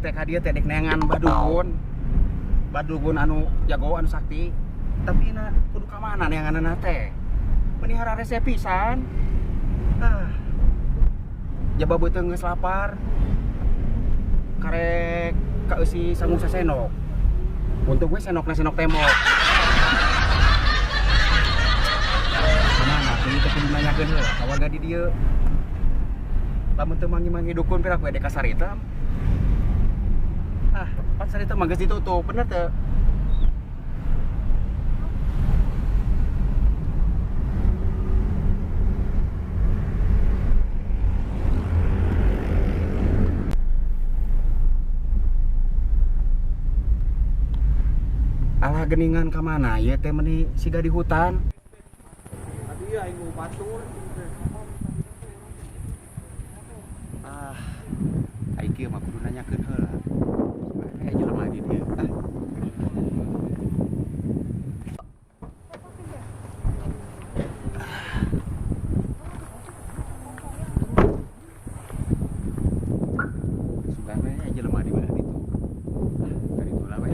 Saya teh ka dieu teh dek neangan badukun. Badukun anu jago anu sakti. Tapi na kudu ka mana neanganna teh? Meni hararese pisan. Ah. Jaba beuteung geus lapar. Karek kaeusi sangu sasenok. Untung gue senokna senok tembok. Kamana tuh teh kudu nanyakeun heula ka warga di dieu. Lamun teu mangi-mangi dukun pira ku dek ka Sarita. Ah, pan Sarita mah geus ditutup, bener teu? Alah geningan ka mana ieu teh meni siga di hutan. Tadi aing mau batur. Ah, ai kieu mah kudu nanyakeun heula. Aya jelema di dieu. Ah. Sugan we aya jelema di belah ditu. Ah, kari heula we.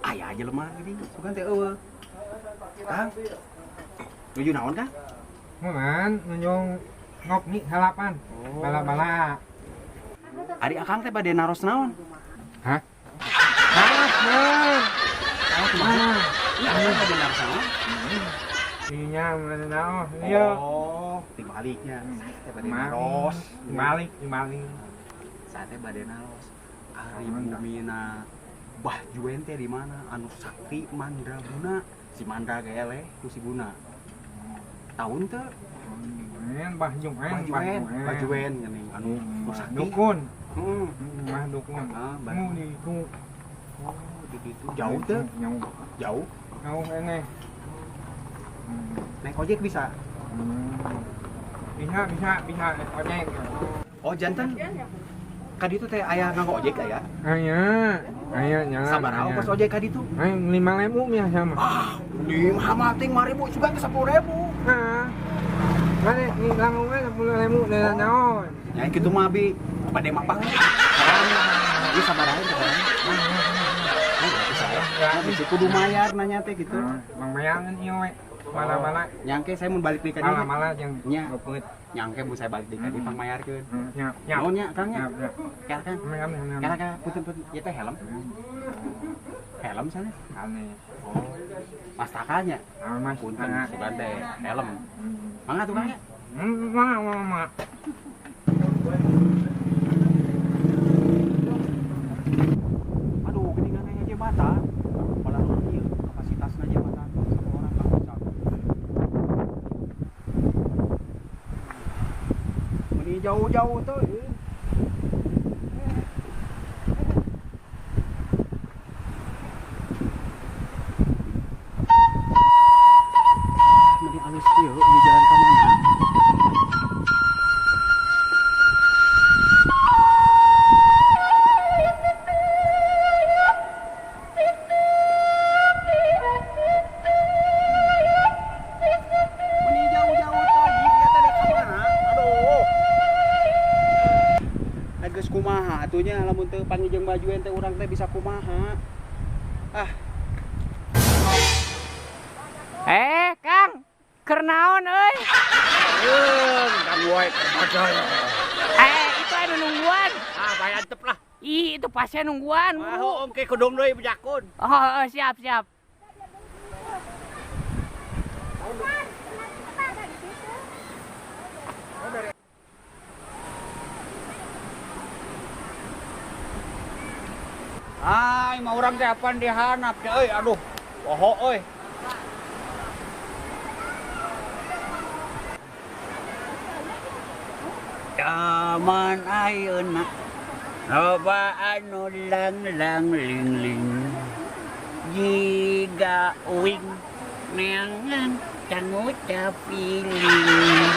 Aya jelema gini, sugan teh eueuh. Kang. Nuju naon, Kang? Muman, nuju ngopi salapan. Oh. Bala-bala. Ari Akang teh bade naros naon? Hah? Naros, man. Naros kumaha? Iya, Akang bade naros naon? Iya, bade naros. Iya. Oh, tibaliknya. Saya teh bade naros. Tibalik, tibalik. Saya teh bade naros. Ari bumina Bah Juen teh di mana? Anu sakti mandraguna. Si mandra ge eleh ku si guna. Tahun teu? Bah Juen, Bah Juen, Bah Juen geuning anu nu sakti. Dukun. Heeh. Bah dukun. Ah, bah. Nu di itu. Oh, di ditu. Jauh teu? Jauh. Jauh. Jauh ini. Naik ojek bisa? Bisa, bisa, bisa naik ojek. Oh, jantan. Ka ditu teh aya nganggo ojek aya? Aya. Aya jalan. Sabaraha ongkos ojek ka ditu? Aya 5.000 biasa mah. Ah, lima mah ting 5.000 sugan teh 10.000. Heeh. Mane nganggo we 10.000 da naon? Nya kitu mah abi bade mapak. Ieu sabaraha sabaraha? Oh, berarti saya. Nah, bisa kudu mayar nanya teh gitu. Bang mayangan ieu we. Mala-mala. Nyangke saya mun balik deui ka dieu. Mala-mala jeung nya. Gopeut. Nyangke mun saya balik deui ka dieu pangmayarkeun. Nya, nya. Naon nya Kang nya? Nya, nya. Kang, Kang. Nya, nya, nya. Kang, Kang, punten-punten. Ieu teh helm. Helm sana? Aneh. Oh. Mastakanya? Ah, mas. Punten, sugan teh helm. Mangga tuh Kang nya? Mangga, mangga, mangga. Aduh, geuningan aya jembatan. Padahal ieu kapasitasna jembatan satu orang ka bisa. Meni jauh-jauh tuh. Meni alus kieu di jalan ka mana? Meni jauh-jauh tadi ieu teh dek ka mana? Aduh. Geus kumaha atunya lamun teu panggih jeung Bah Juen teh urang teh bisa kumaha. Ah. Kang, keur naon euy? Kang woy, keur Itu anu nungguan. Ah, bae antep lah. Ih, itu pasien nungguan. Ah, heuh, ke kudung deui bejakun. Oh, siap, siap. Ai, mah urang teh apan dihanap teh euy, aduh. Poho euy. Jaman ayeuna loba anu lang-lang ling-ling. Jiga uing neangan canguca piling.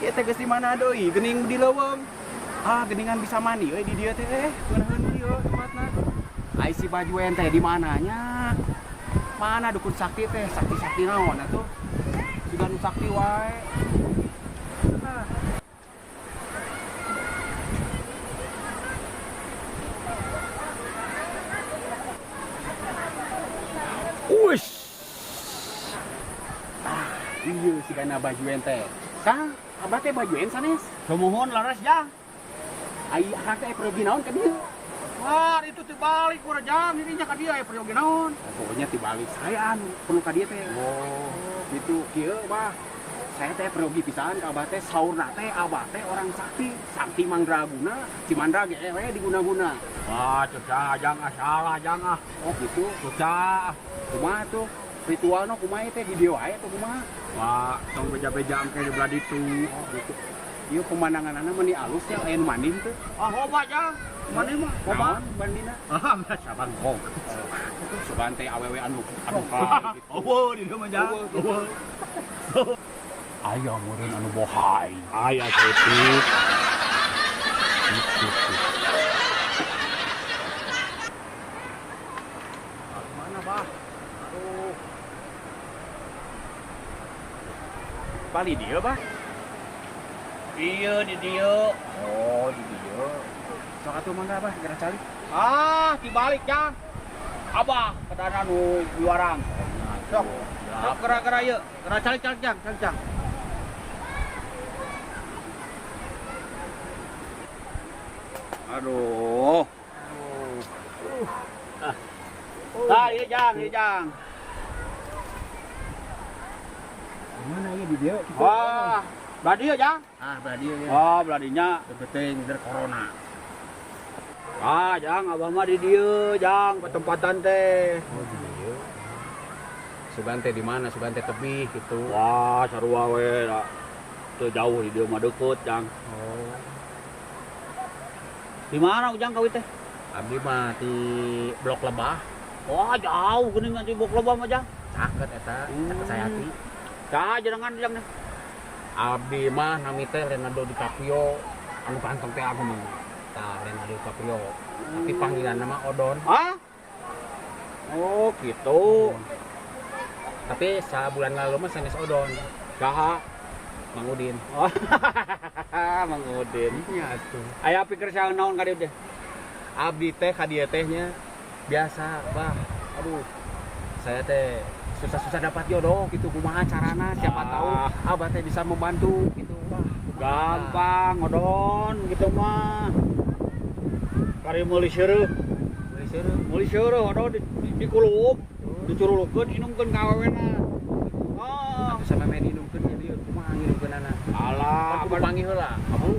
Ieu teh geus di mana deui? Geuning di leuweung. Ah, geuningan bisa mandi euy di dieu teh. Ngeunaheun kieu tempatna. Ai si Bajuen teh di mananya? Mana dukun sakti teh? Sakti-sakti naon atuh? Siga nu sakti wae. Ah. Ush. Ah, ieu sigana Bajuen teh. Kang, abah teh Bajuen sanes? Sumuhun laras jang. Ai akang teh pergi naon ka dieu? Wah, itu tibalik kurang jam ininya ka dieu aya pergi naon. Pokoknya tibalik saya anu perlu ka dieu teh. Oh, gitu kieu bah. Saya teh pergi pisan ka abah teh saurna teh abah teh orang sakti, sakti mandraguna, si mandra ge we diguna-guna. Wah, cuca jang ah salah jang ah. Oh, gitu. Cuca. Kumaha tuh? Ritualna kumaha teh di dieu wae atau kumaha? Wah, tong beja-beja engke di belah ditu. Oh, gitu. Ieu pemandanganna meni alus nya aya nu mandi teu? Ah, loba jang. Mandi mah loba mandina. Ah, biasa bangkong. Sugan teh awewe anu anu ka gitu. Eueuh di dieu mah jang. Eueuh. Aya meureun anu bohai. Aya saeutik. Gitu. Mana bah? Aduh. Bali dieu bah? Iya di dieu. Oh, di dieu. Sok atuh mangga bah, geura calik. Ah, dibalik jang. Abah kedana nu juarang. Sok. Sok geura-geura ieu. Geura calik-calik jang, calik jang. Aduh. Nah, ieu jang, ieu jang. Mana ieu di dieu? Wah, belah dieu jang. Ah, belah dieu ya. Oh, belah dinya. Penting dari corona. Ah, jang, abah mah di dieu, jang, petempatan teh. Oh, di dieu. Sugan teh di mana? Sugan teh tebih gitu. Wah, sarua we da. Teu jauh di dieu mah deukeut, jang. Oh. Di mana ujang kawit teh? Abdi mah di Blok Lebah. Wah, jauh geuning di Blok Lebah mah, jang. Caket eta, caket Sayati. Saha jenengan jang teh? Abdi mah nami teh Leonardo DiCaprio. Anu ganteng teh aku mah. Tah, Leonardo DiCaprio. Tapi panggilan nama Odon. Hah? Oh, gitu. Tapi sabulan lalu mah sanes Odon. Saha? Mang Udin. Oh, Mang Udin. Nya atuh. Aya pikir saha naon ka dieu teh? Abdi teh ka dieu teh nya biasa, bah. Aduh. Saya teh susah-susah dapat jodoh gitu, kumaha carana, siapa tahu abah teh bisa membantu gitu. Wah, gampang Odon gitu mah. Kari meuli seureuh. Meuli seureuh. Meuli seureuh Odon dikulup, dicurulukeun inumkeun ka awewena. Oh, atuh sampe main inumkeun jadi kumaha nginumkeunana? Alah, kudu panggih heula. Abu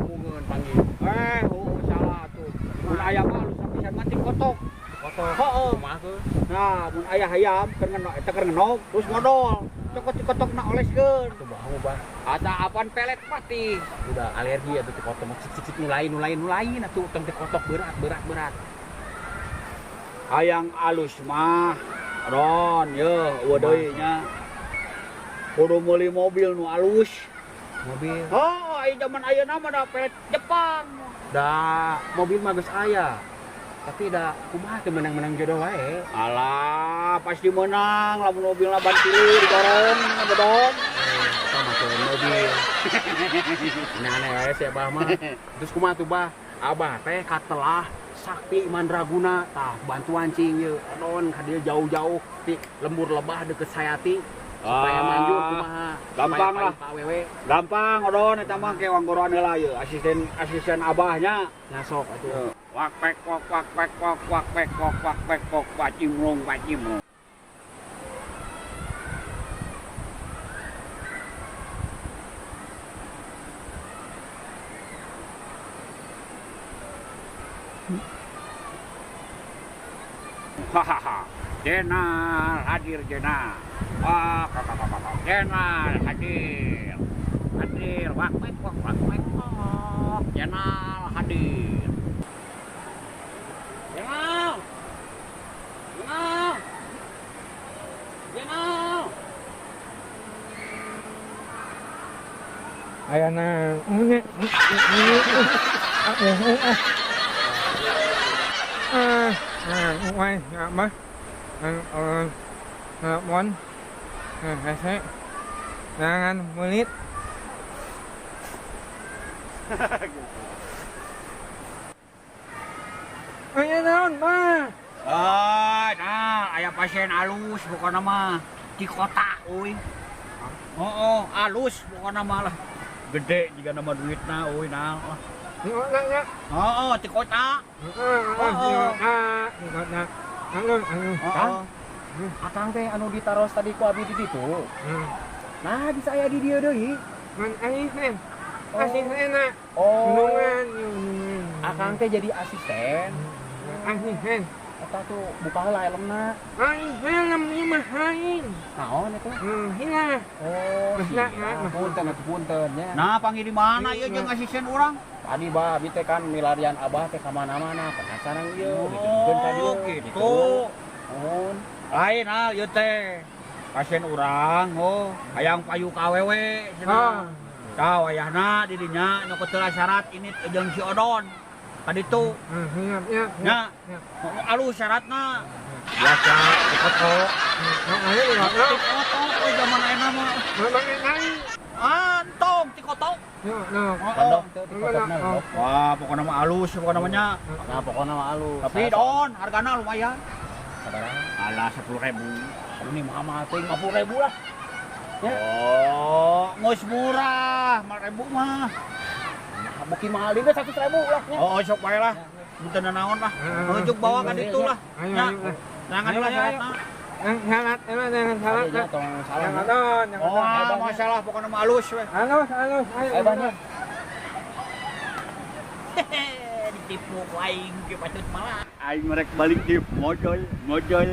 mungeun panggih. Eh, heueuh salah atuh. Mun aya mah alus pisan mah kotok. Kotok. Heeh. Kumaha keun? Nah, mun aya hayam keur ngenog eta keur ngenog terus ngodol. Cokot dikotokna oleskeun. Atuh bau bah. Ata apan pelet pati. Udah alergi atuh teh kotok cik cik cik nu lain nu lain nu lain atuh tong teh kotok berat berat berat. Hayang alus mah Ron ye eueuh deui nya. Kudu meuli mobil nu alus. Mobil. Oh, aya zaman ayeuna mah da pelet Jepang. Da mobil mah geus aya. Tapi da kumaha teu menang-menang jodoh wae. Alah, pasti menang lamun mobilna ban tilu didorong bedong. Eta mah teu mobil. Aneh-aneh wae si Abah mah. Terus kumaha tuh Bah? Abah teh katelah sakti mandraguna tah bantuan cing ieu Odon ka dieu jauh-jauh ti lembur lebah deukeut Sayati supaya manjur kumaha. Gampang lah. Awewe. Gampang Odon eta mah ke wanggoroan heula ieu asisten asisten abahnya. Nyasok atuh. Wak pek kok wak pek kok wak pek kok wak pek kok pacimrung pacimrung. Hahaha. Jenal hadir jenal. Wah, kakak. Jenal hadir. Hadir wak pek kok wak pek kok. Jenal hadir. Jenal. Jenal. Jenal. Ayana. Mah. Mon. Hese. Jangan mulit. Aya naon, mah? Nah, aya pasien alus pokona mah di kota euy. Oh, alus pokona mah lah. Gede juga nama duitna euy nah. Di kota nya. Oh, di kota. Heeh, di kota, di kota. Alus, alus. Kang, akang teh anu ditaros tadi ku abi di ditu. Nah, bisa aya di dieu deui. Man asisten. Asisten. Oh. Nulungan. Akang teh jadi asisten. Asisten. Eta tuh buka heula helmna. Ai, helm ieu mah lain. Naon eta? Hilah. Oh, Nah, sia. Punten atuh punten nya. Nah, panggil di mana ieu jeung asisten urang? Tadi bah abi teh kan milarian abah teh ka mana-mana penasaran ieu dititipkeun ka dieu. Oh, gitu. Nuhun. Lain ah ieu teh. Pasien urang, oh, hayang payu ka awewe cenah. Tah wayahna di dinya nyokot heula syarat ini jeung si Odon. Tadi tuh Siap, siap. nya alus syaratna. Biasa dikoto. Ayo, ayo. Dikoto we zaman ayeuna mah. Antong dikoto. Yo, yo. Pondok teh dikotokna. Wah, pokoknya mah alus pokoknya mah nya. Nah, pokokna mah alus. Tapi don hargana lumayan. Sabaraha? Alah 10.000. Ini mah teh 50.000 lah. Ya. Oh, geus murah, 5.000 mah. Nah, buki mahal deui 100.000 lah nya. Oh, sok bae lah. Mun naon lah. Menuju bawa ka ditu lah. Ayo, Nya. ayo. Jangan lah syaratna. Syarat, emang jangan syarat. Aduh, tong salah. Jangan don, jangan Oh, don. masalah pokoknya mah alus we. Halus, halus, ayo. Ayo banyak. Ditipu ku aing ge patut malah. Aing merek balik di modal, modal.